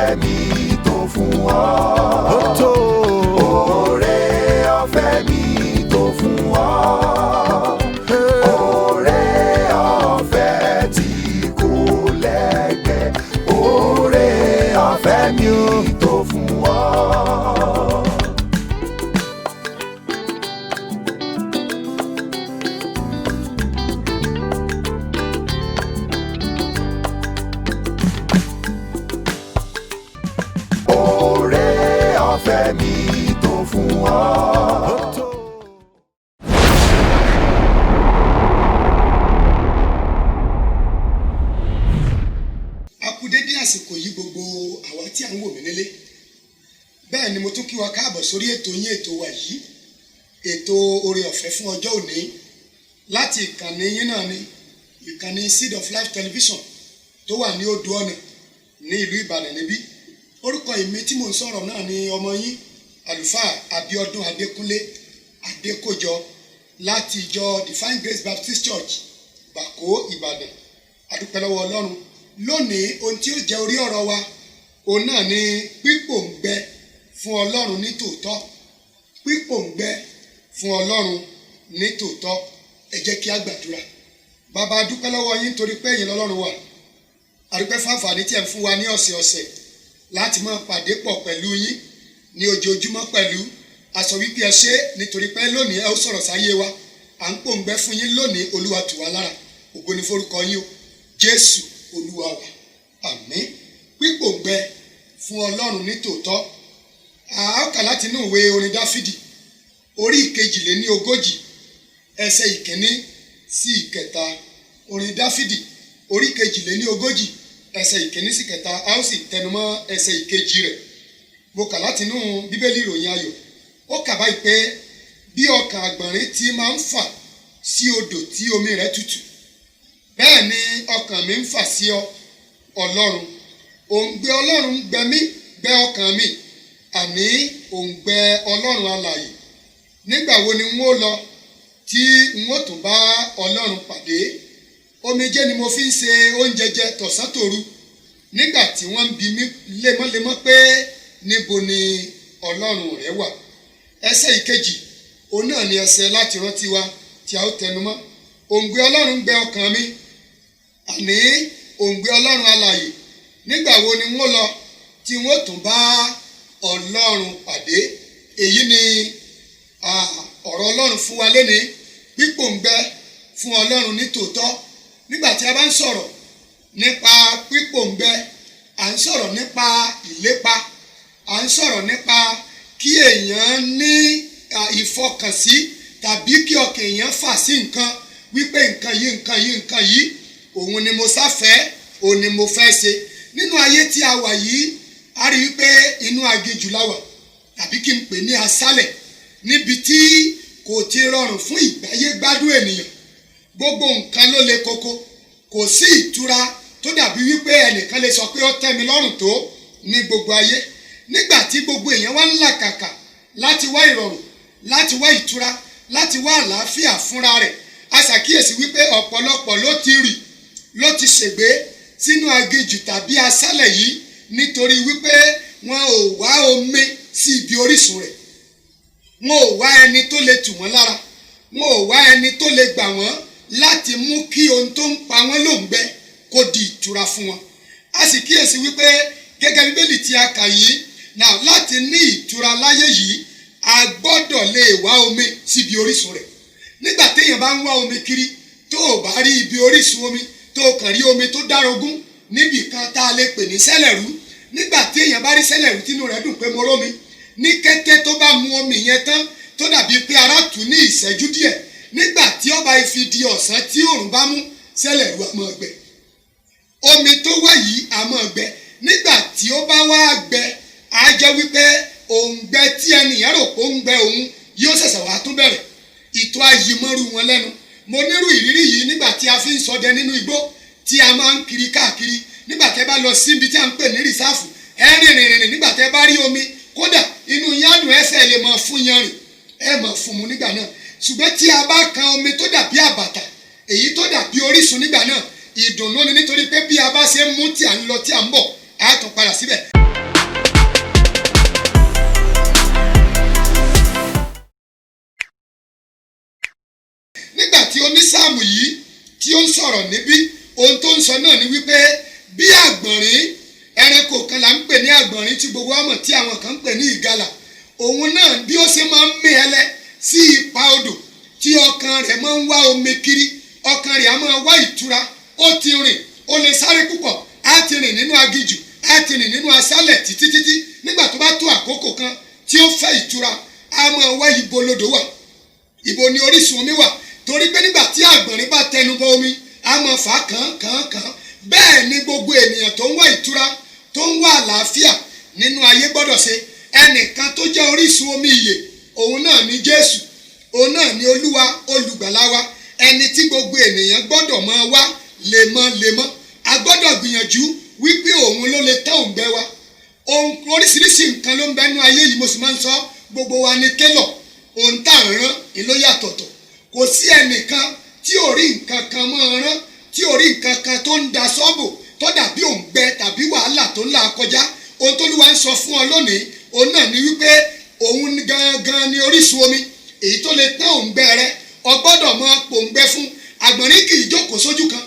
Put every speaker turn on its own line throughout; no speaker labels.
Ọ̀fẹ́ mi tó fún ọ.
Ó tó.
Oore ọ̀fẹ́ mi tó fún ọ. Oore ọ̀fẹ́ tí kò lẹ́gbẹ́. Oore ọ̀fẹ́ mi tó fún ọ. Oore ọ̀fẹ́ mi tó fún ọ.
Ó tó.
A kú dédé àsìkò yìí, gbogbo àwa tí à ń wò mí nílé. Bẹ́ẹ̀ ni mo tún kí wa káàbọ̀ sórí ètò yín, ètò wa yìí, ètò oore ọ̀fẹ́ fún ọjọ́ òní, láti ìkànnì yín náà ni, ìkànnì Seed of Life Television tó wà ní Odò Ọ̀nà ní ìlú Ìbàdàn níbí. Orúkọ èmi tí mò ń sọ̀rọ̀ náà ni ọmọ yín, Àlùfáà Abíọ́dún Adékúnlé Adékòjọ, láti ìjọ Divine Grace Baptist Church, Bàkó, Ìbàdàn. Adúpẹ́ lọ́wọ́ Ọlọ́run. Lónìí, ohun tí ó jẹ́ orí ọ̀rọ̀ wa, òun náà ni pípòǹgbẹ fún Ọlọ́run ní tòótọ́. Pípòǹgbẹ fún Ọlọ́run ní tòótọ́. Ẹ jẹ́ kí a gbàdúrà. Bàbá, adúpẹ́ lọ́wọ́ yín torí pé ẹ̀yin lọ́lọ́run wà. Adúpẹ́ fún àǹfààní tí ẹ̀ ń fún wa ní ọ̀sẹ̀ ọ̀sẹ̀ láti máa pàdé pọ̀ pẹ̀lú yín ní ojoojúmọ́ pẹ̀lú. A sọ wípé ẹ ṣé, nítorí pé lónìí ẹ ó sọ̀rọ̀ sáyé wa. À ń pòǹgbẹ fún yín lónìí. Olúwa, tù wá lára. Ògo ni forúkọ yín o, Jésù Olúwa wa, àmín. Pípòǹgbẹ fún Ọlọ́run ní tòótọ́. A ó kà láti inú ìwé orin Dáfídì, orí 42, ẹsẹ̀ 1 sí 3. Orin Dáfídì, orí 42, ẹsẹ̀ 1 sí 3, a ó sì tẹnumọ́ ẹsẹ̀ 2 rẹ̀. Mo kà láti inú Bíbélì Ìròyìn Ayọ̀. Ó kà báyìí pé, bí ọkàn àgbọ̀nrín ti máa ń fà sí odò tí omi rẹ̀ tutù, bẹ́ẹ̀ ni ọkàn mi ń fà sí ọ, Ọlọ́run. Òǹgbẹ Ọlọ́run ń gbẹ mí, gbẹ ọkàn mi, àní òǹgbẹ Ọlọ́run alààyè. Nígbà wo ni n ó lọ tí n ó tún bá Ọlọ́run pàdé? Omijé ni mo fi ń ṣe oúnjẹ jẹ tọ̀sán tòru, nígbà tí wọ́n ń bi mí lemọ́lemọ́ pé, níbo ni Ọlọ́run rẹ wà? Ẹsẹ̀ 2, òun náà ni ẹsẹ̀ láti rántí wa tí a ó tẹnumọ́. Òǹgbẹ Ọlọ́run gbẹ ọkàn mi, àní òǹgbẹ Ọlọ́run alààyè. Nígbà wo ni wọ́n lọ tí wọ́n tún bá Ọlọ́run pàdé? Èyí ni ọ̀rọ̀ Ọlọ́run fún wa lénìí: pípòǹgbẹ fún Ọlọ́run ní tòótọ́. Nígbà tí a bá ń sọ̀rọ̀ nípa pípòǹgbẹ, à ń sọ̀rọ̀ nípa ìlépa, à ń sọ̀rọ̀ nípa kí èèyàn ní ìfọkànsí tàbí kí ọkàn èèyàn fà sí nǹkan, wípé nǹkan yìí, nǹkan yìí, nǹkan yìí, òun ni mo sáfẹ́, òun ni mo fẹ́ ṣe. Nínú ayé tí a wà yìí, a rí wípé inú aginjù la wà, tàbí kí n pè ní aṣálẹ̀, níbi tí kò ti rọrùn fún ìgbáyé gbádùn ènìyàn. Gbogbo nǹkan ló le koko. Kò sí ìtura tó dàbí wípé ẹnìkan lè sọ pé ó tẹ́ mi lọ́rùn tó ní gbogbo ayé. Nígbà tí gbogbo èèyàn wá ń làkàkà láti wá ìrọ̀rùn, láti wá ìtura, láti wá àlàáfíà fúnra rẹ̀, a ṣàkíyèsí wípé ọ̀pọ̀lọpọ̀ ló ti rì, ló ti ṣègbé sínú aginjù tàbí aṣálẹ̀ yìí, nítorí wípé wọn ò wá omi sí ibi orísun rẹ̀. Wọn ò wá ẹni tó lè tù wọ́n lára. Wọn ò wá ẹni tó lè gbà wọ́n láti mú kí ohun tó ń pa wọ́n lóǹgbẹ kó di ìtura fún wọn. A sì kíyèsí wípé gẹ́gẹ́ Bíbélì tí a kà yìí náà, láti ní ìtura láyé yìí, a gbọ́dọ̀ lè wá omi síbi orísun rẹ̀. Nígbà téèyàn bá ń wá omi kiri, tó o bá rí ibi orísun omi, tó o kàn rí omi tó dárogún níbì kan tá a lè pè ní sẹ́lẹ̀rú, nígbà tí èèyàn bá rí sẹ́lẹ̀rú, tínú rẹ̀ dùn pé mo rómi, ní kété tó bá mu omi yẹn tán, tó dàbí pé ara tù ní ìṣẹ́jú díẹ̀, nígbà tí ó bá fi di ọ̀sán tí òòrùn bá mú, sẹ́lẹ̀rú á máa gbẹ. Omi tó wà yìí á máa gbẹ. Nígbà tí ó bá wá gbẹ, á jẹ́ wípé òǹgbẹ tí ẹnìyàn rò pé ó ń gbẹ òun yóò ṣẹ̀ṣẹ̀ wá tún bẹ̀rẹ̀. Ìtọ́ ayìmọ́rú wọn lẹ́nu. Mo nírú ìrírí yìí nígbà tí a fi ń ṣọdẹ nínú igbó, tí a máa ń kiri káàkiri. Nígbà tẹ́ bá lọ síbi tí a ń pè ní reserve, ẹ rìn rìn rìn. Nígbà tẹ́ bá rí omi, kódà inú yín á dùn, ẹsẹ̀ lè máa fún yanrìn, ẹ máa fún mu nígbà náà. Ṣùgbọ́n tí a bá kan omi tó dàbí àbàtà, èyí tó dàbí orísun nígbà náà, ìdùnnú ni, nítorí pé bí a bá ṣe ń mú tí à ń lọ, tí à ń bọ̀, á tún padà síbẹ̀. tí onísáàmù yìí tí ó ń sọ̀rọ̀ níbí, ohun tó ń sọ náà ni wípé bí àgbọ̀nrín, ẹranko kan là ń pè ní àgbọ̀nrín tí gbogbo wa mọ̀, tí àwọn kan ń pè ní ìgalà, òun náà bí ó ṣe máa ń mí ẹlẹ sí ipa odò, tí ọkàn rẹ̀ máa ń wá omi kiri, ọkàn rẹ̀ á máa wá ìtura. Ó ti rìn, ó lè sáré púpọ̀, á ti rìn nínú aginjù, á ti rìn nínú aṣálẹ̀ títí títí. Nígbà tó bá tó àkókò kan tí ó fẹ́ ìtura, á máa wá ibo lodò wà, ibo ni orísun omi wà, torí pé nígbà tí àgbọ̀nrín bá tẹnu bọ omi, á máa fà á kàn kàn kàn. Bẹ́ẹ̀ ni gbogbo ènìyàn tó ń wá ìtura, tó ń wá àlàáfíà nínú ayé gbọ́dọ̀ ṣe. Ẹnìkan tó jẹ́ orísun omi ìyè, òun náà ni Jésù, òun náà ni Olúwa olùgbàlà wa, ẹni tí gbogbo ènìyàn gbọ́dọ̀ máa wá lemọ́lemọ́. A gbọ́dọ̀ gbìyànjú wípé òun ló lè tán òǹgbẹ wa. Ohun oríṣiríṣi nǹkan ló ń bẹnu ayé yìí. Mo sì máa ń sọ, gbogbo wa ni télọ̀, ohun tá à ń rán ìló yàtọ̀tọ̀. Kò sí ẹnìkan tí ò rí nǹkan kan máa rán, tí ò rí nǹkan kan tó ń da sọ́ọ̀bù tó dàbí òǹgbẹ tàbí wàhálà tó ń là kọjá. Ohun t'Olúwa ń sọ fún ọ lónìí, òun náà ni wípé òun gangan ni orísun omi èyí tó lè tán òǹgbẹ rẹ. O gbọ́dọ̀ máa pòǹgbẹ fún. Àgbọ̀nrín kì í jókòó sójú kan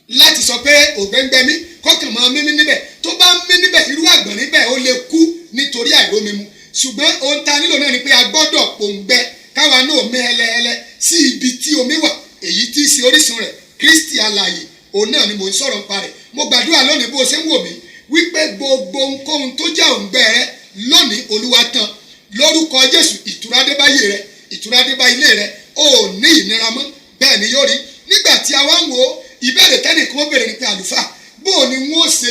láti sọ pé òǹgbẹ ń gbẹ mí, kọ́kàn máa mímí níbẹ̀. Tó bá ń mí níbẹ̀, irú àgbọ̀nrín bẹ́ẹ̀ ó lè kú nítorí àìrómi mu. Ṣùgbọ́n ohun tá a nílò náà ni pé a gbọ́dọ̀ pòǹgbẹ, káwa náà mí hẹlẹhẹlẹ sí ibi tí omi wà, èyí tí í ṣe orísun rẹ̀, Kristi alààyè. Òun náà ni mò ń sọ̀rọ̀ nípa rẹ̀. Mo gbàdúrà lónìí, bó o ṣe ń wò mí, wípé gbogbo ohunkóhun tó jẹ́ òǹgbẹ rẹ lónìí, Olúwa tán lórúkọ Jésù. Ìtura dé bá ayé rẹ, ìtura dé bá ilé rẹ, ò ní ìnira mọ́. Bẹ́ẹ̀ ni yóò rí. Nígbà tí a wá ń wo ìbéèrè tẹ́nìkan ó béèrè ni pé, àlùfáà, bó o ni wọ́n ó ṣe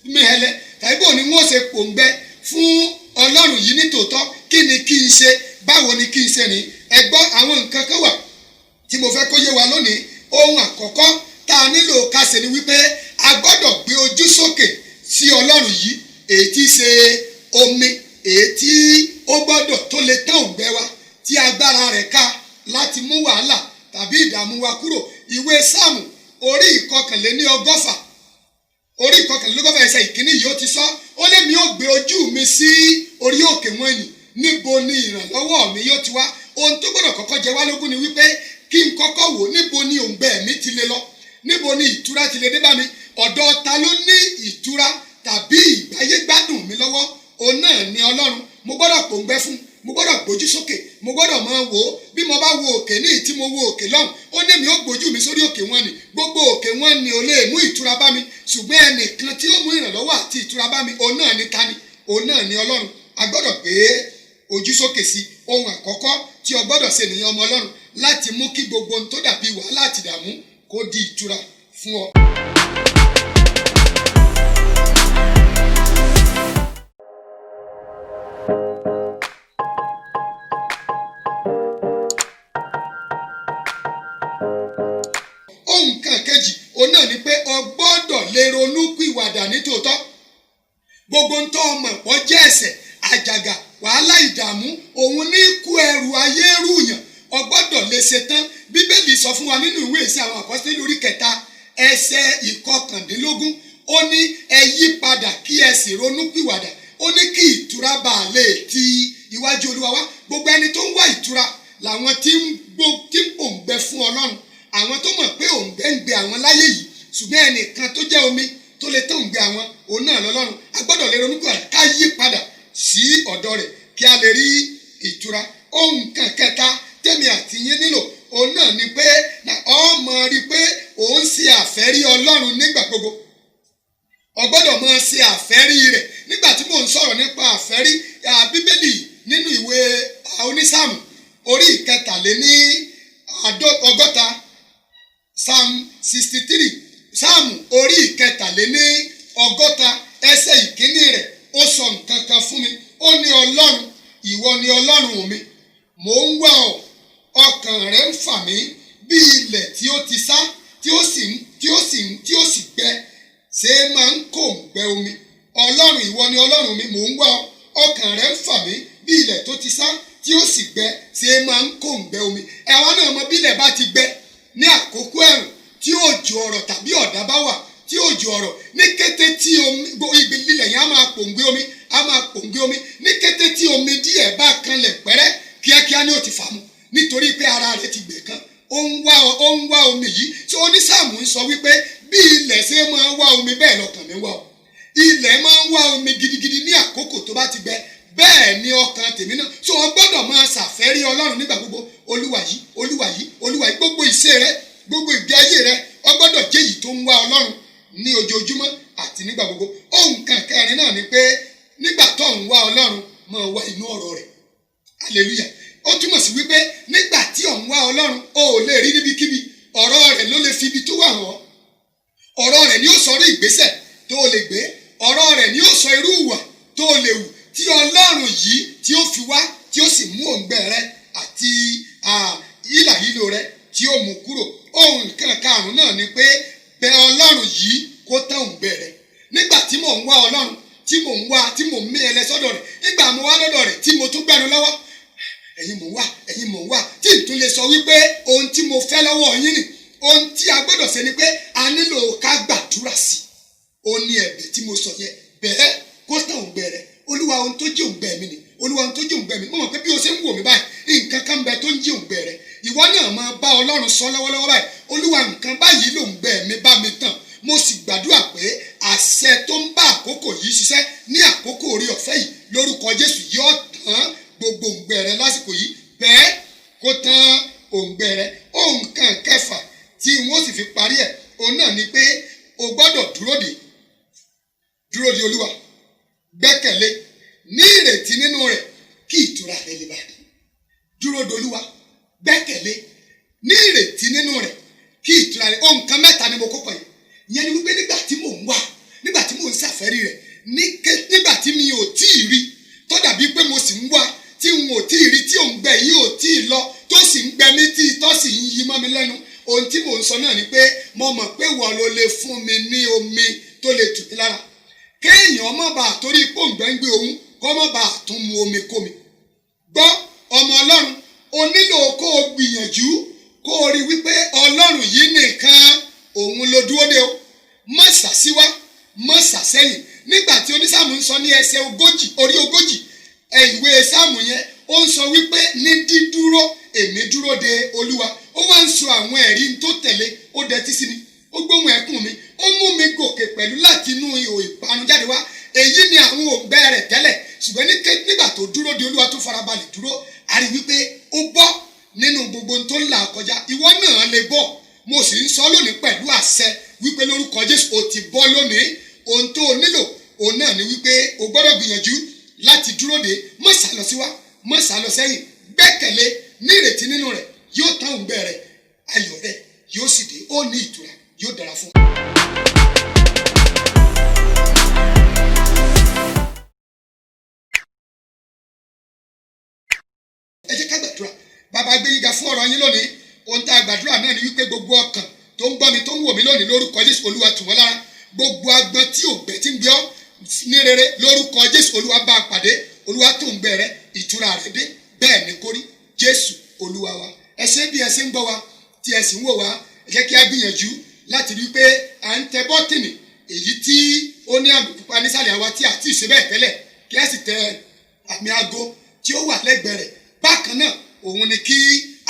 mẹ́hẹlẹ tàbí bó o ni wọ́n ó ṣe pòǹgbẹ fún Ọlọ́run yìí ní tòótọ́? Kí ni kí n ṣe? Báwo ni kí n ṣe rìn? Ẹ gbọ́, àwọn nǹkan kan wà tí mo fẹ́ kó yé wa lónìí. Ohun àkọ́kọ́ tá a nílò ká ṣe ni wípé a gbọ́dọ̀ gbé ojú sókè sí Ọlọ́run yìí, èyí tí í ṣe omi, èyí tí ó gbọ́dọ̀ tó lè tán òǹgbẹ wa, tí agbára rẹ̀ ká láti mú wàhálà tàbí ìdààmú wa kúrò. Ìwé Sáàmù orí 121, orí 121, ẹsẹ̀ ìkíní yìí, ó ti sọ. Ó lé mi ó gbé ojú mi sí orí òkè wọ̀nyí, níbo ni ìrànlọ́wọ́ mi yóò ti wá? Ohun tó gbọ́dọ̀ kọ́kọ́ jẹ wá lógún ni wípé kí n kọ́kọ́ wò, níbo ni òǹgbẹ mi ti lè lọ? Níbo ni ìtura ti lè dé bá mi? Ọ̀dọ̀ ta ló ní ìtura tàbí ìgbáyé gbádùn mi lọ́wọ́? Òun náà ni Ọlọ́run. Mo gbọ́dọ̀ pòǹgbẹ fún, mo gbọ́dọ̀ gbójú sókè, mo gbọ́dọ̀ máa wò ó. Bí mo bá wo òkè ní tí mo wo òkè lọ́hùn, ó ní mi ó gbójú mi sórí òkè wọn ni. Gbogbo òkè wọn ni ò lè mú ìtura bá mi, ṣùgbọ́n ẹnìkan tí ó mú ìrànlọ́wọ́ àti ìtura bá mi, òun náà ni tani? Òun náà ni Ọlọ́run. A gbọ́dọ̀ gbé ojú sókè sí. Ohun àkọ́kọ́ tí o gbọ́dọ̀ ṣe nìyẹn, ọmọ Ọlọ́run, láti mú kí gbogbo ohun tó dàbí wàhálà àti ìdààmú kó di ìtura fún ọ. Ohun kan kejì, òun náà ni pé o gbọ́dọ̀ lè ronú pìwàdà nítòótọ́. Gbogbo ń tọ́ ọmọ ẹ̀pọ̀ jẹ́ ẹ̀ṣẹ̀, àjàgà, wàhálà, ìdààmú, òun ní kú ẹrù ayé rúyàn. O gbọ́dọ̀ lè ṣe tán. Bíbélì sọ fún wa nínú ìwé Ìṣe àwọn Àpọ́sítélì orí 3 ẹsẹ̀ 19, ó ní ẹ yí padà, kí ẹ sì ronú pìwàdà, ó ní kí ìtura bá a lè ti iwájú Olúwa wá. Gbogbo ẹni tó ń wá ìtura làwọn tí ń gbó, tí ń pòǹgbẹ fún Ọlọ́run, àwọn tó mọ̀ pé òǹgbẹ ń gbẹ àwọn láyé yìí, ṣùgbọ́n ẹnìkan tó jẹ́ omi tó lè tán òǹgbẹ àwọn, òun náà lọ́lọ́run. A gbọ́dọ̀ lè ronú pìwàdà, ká yí padà sí ọ̀dọ̀ rẹ̀, kí a lè rí ìtura. Ohun kan kẹta tèmi àti yín nílò, òun náà ni pé ọmọ rí i pé òun ṣe àfẹ́rí Ọlọ́run nígbà gbogbo. O gbọ́dọ̀ máa ṣe àfẹ́rí rẹ̀. Nígbà tí mò ń sọ̀rọ̀ nípa àfẹ́rí, Bíbélì nínú ìwé onísáàmù orí 63, Psalm 63, Sáàmù orí 63 ẹsẹ̀ ìkíní rẹ̀, ó sọ nǹkan kan fún mi. Ó ní, "Ọlọ́run, ìwọ ni Ọlọ́run mi, mò ń wá ọ, ọkàn rẹ ń fà mí bí ilẹ̀ tí ó ti sá, tí ó sì gbẹ ṣé máa ń kò ń gbẹ omi." Ọlọ́run, ìwọ ni Ọlọ́run mi, mò ń wá ọ, ọkàn rẹ ń fà mí bí ilẹ̀ tó ti sá, tí ó sì gbẹ ṣé máa ń kò ń gbẹ omi. Ẹ̀wọ̀n náà mọ bí ilẹ̀ bá ti gbẹ ní àkókò ẹ̀rùn, tí òjò ọ̀rọ̀ tàbí ọ̀dá bá wà, tí òjò ọ̀rọ̀, ní kété tí omi ibi lílẹ̀ yẹn á máa pòǹgbẹ omi, á máa pòǹgbẹ omi. Ní kété tí omi díẹ̀ bá kanlẹ̀ pẹ́rẹ́, kíákíá ni ó ti fà mu, nítorí pé ara rẹ̀ ti gbẹ kan. Ó ń wá omi yìí tí onísáàmù ń sọ wípé bí ilẹ̀ ṣe máa ń wá omi, bẹ́ẹ̀ lọkàn mi ń wá ọ. Ilẹ̀ máa ń wá omi gidigidi ní àkókò tó bá ti gbẹ, bẹ́ẹ̀ ni ọkàn tèmi náà. Tí o gbọ́dọ̀ máa ṣàfẹ́rí Ọlọ́run nígbà gbogbo. Olúwa yìí, Olúwa yìí, Olúwa yìí. Gbogbo ìṣe rẹ, gbogbo ìgbé ayé rẹ, o gbọ́dọ̀ jẹ́ èyí tó ń wá Ọlọ́run ní ojoojúmọ́ àti nígbà gbogbo. Ohun kan kẹrin náà ni pé nígbà tó ń wá Ọlọ́run, máa wá inú ọ̀rọ̀ rẹ̀. Hallelujah! Ó túmọ̀ sí wípé nígbà tí ò ń wá Ọlọ́run, o ò lè rí níbikíbi. Ọ̀rọ̀ rẹ̀ ló lè fi ibi tó wà hàn. Ọ̀rọ̀ rẹ̀ ni ó sọ irú ìgbésẹ̀ tó o lè gbé. Ọ̀rọ̀ rẹ̀ ni ó sọ irú ìwà tó o lè wù tí Ọlọ́run yìí tí ó fi wá, tí ó sì mú òǹgbẹ rẹ àti hílàhílo rẹ tí ó mú kúrò. Ohun kan karùn-ún náà ni pé bẹ Ọlọ́run yìí kó tán òǹgbẹ rẹ. Nígbà tí mò ń wá Ọlọ́run, tí mò ń wá, tí mò ń mí ẹlẹ sọ́dọ̀ rẹ̀, nígbà mo wá lọ́dọ̀ rẹ̀ tí mo tún gbẹnu lọ́wọ́, "Ẹ̀yin mò ń wá, ẹ̀yin mò ń wá," tí n tún lè sọ wípé ohun tí mo fẹ́ lọ́wọ́ yín ni. Ohun tí a gbọ́dọ̀ ṣe ni pé a nílò ká gbàdúrà sí i. Ó ní ẹ̀bẹ̀ tí mo sọ yẹn, bẹ́ẹ̀ kó tán òǹgbẹ rẹ. Olúwa, ohun tó jẹ́ òǹgbẹ mi ni. Olúwa, ohun tó jẹ́ òǹgbẹ mi. Mo mọ̀ pé bí o ṣe ń wò mí báyìí, nǹkan kan bẹ tó ń jẹ́ òǹgbẹ rẹ. Ìwọ náà máa bá Ọlọ́run sọ lọ́wọ́lọ́wọ́ báyìí: "Olúwa, nǹkan báyìí lòǹgbẹ mi, bá mi tàn." Mo sì gbàdúrà pé àṣẹ tó ń bá àkókò yìí ṣiṣẹ́ ní àkókò orí ọ̀fẹ́ yìí, lórúkọ Jésù, yóò tán gbogbo òǹgbẹ rẹ lásìkò yìí. Bẹ́ẹ̀ kó tán òǹgbẹ rẹ. Ohun kan kẹfà tí wọ́n sì fi parí ẹ̀, òun náà ni pé o gbọ́dọ̀ dúró de Olúwa, gbẹ́kẹ̀lé, ní ìrètí nínú rẹ̀, kí ìtura rẹ lè bá dé. Dúró de Olúwa, gbẹ́kẹ̀lé, ní ìrètí nínú rẹ̀, kí ìtura rẹ. Ohun kan mẹ́ta ni mo kó pọ̀ yìí. Ìyẹn ni wípé nígbà tí mò ń wá, nígbà tí mò ń ṣàfẹ́rí rẹ̀, nígbà tí mi ò tí ì rí, tó dàbí pé mo sì ń wá, tí n ò tí ì rí, tí òǹgbẹ yìí ò tí ì lọ, tó sì ń gbẹ mí, tí itọ́ sì ń yí mọ́ mi lẹ́nu, ohun tí mò ń sọ náà ni pé mo mọ̀ pé wọ́n ló lè fún mi ní omi tó lè tù mí lára. Kéèyàn má bàa torí pòǹgbẹ ń gbé òun, kó má bàa tún mu omi kómi. Gbọ́, ọmọ Ọlọ́run, o nílò kó o gbìyànjú kó o rí wípé Ọlọ́run yìí nìkan òun ló dúró de. O má sàsíwá, má sàsẹ́yìn. Nígbà tí onísàmù ń sọ ní ẹsẹ̀ 40, orí 40 ẹ ìwé sáàmù yẹn, ó ń sọ wípé ní dídúró èmi dúró de Olúwa. Ó wá ń sọ àwọn ẹ̀rí tó tẹ̀lé: ó dẹtí sí mi, ó gbóhùn ẹkún mi, ó mú mi gòkè pẹ̀lú láti inú ihò ìparun jáde wá. Èyí ni àwọn òǹgbẹ rẹ̀ tẹ́lẹ̀, ṣùgbọ́n nígbà tó dúró de Olúwa, tó farabalẹ̀ dúró, a rí wípé ó bọ́ nínú gbogbo ohun tó ń là kọjá. Ìwọ náà lè bọ́. Mo sì ń sọ lónìí pẹ̀lú àṣẹ wípé lórúkọ Jésù, o ti bọ́ lónìí. Ohun tó o nílò, òun náà ni wípé o gbọ́dọ̀ gbìyànjú láti dúró de. Má sá lọ síwá, má sá lọ sẹ́yìn. Gbẹ́kẹ̀lé, ní ìrètí nínú rẹ̀, yóò tán òǹgbẹ rẹ̀, ayọ̀ rẹ̀ yóò sì dé, ó ní ìtura, yóò dára fún un. Ẹ jẹ́ ká gbàdúrà. Bàbá, gbé yín ga fún ọ̀rọ̀ yín lónìí. Ohun tá a gbàdúrà náà ni wípé gbogbo ọkàn tó ń gbọ́ mi, tó ń wò mí lónìí, lórúkọ Jésù, Olúwa tù wọ́n lára. Gbogbo agbọn tí òǹgbẹ tí ń gbé ọ́ ní rere, lórúkọ Jésù, Olúwa bá a pàdé. Olúwa tó ń gbẹ rẹ, ìtura rẹ dé. Bẹ́ẹ̀ ni kórí, Jésù Olúwa wa. Ẹ ṣé bí ẹ ṣe ń gbọ́ wa, tí ẹ sì ń wò wá. Ẹ jẹ́ kí a gbìyànjú láti rí i pé à ń tẹ bọ́tìnì èyí tí ó ní àmì pupa nísàlẹ̀ àwa tí a ti ṣe bẹ́ẹ̀ tẹ́lẹ̀, kí a sì tẹ àmì aago tí ó wà lẹ́gbẹ̀ẹ́ rẹ̀. Bákan náà, òun ni kí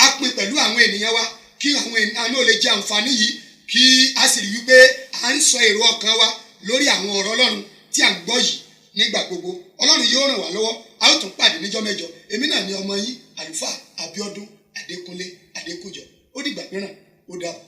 a pín pẹ̀lú àwọn ènìyàn wa, kí àwọn ènìyàn náà lè jẹ àǹfààní yìí, kí a sì rí wípé à ń sọ èrò ọkàn wa lórí àwọn ọ̀rọ̀ Ọlọ́run tí à ń gbọ́ yìí nígbà gbogbo. Ọlọ́run yóò ràn wá lọ́wọ́. A ó tún pàdé níjọ́ mẹ́jọ. Èmi náà ni ọmọ yín, Àlùfáà Abíọ́dún Adékúnlé Adékúnjọ. Ó dìgbà mìíràn, ó dàbọ̀.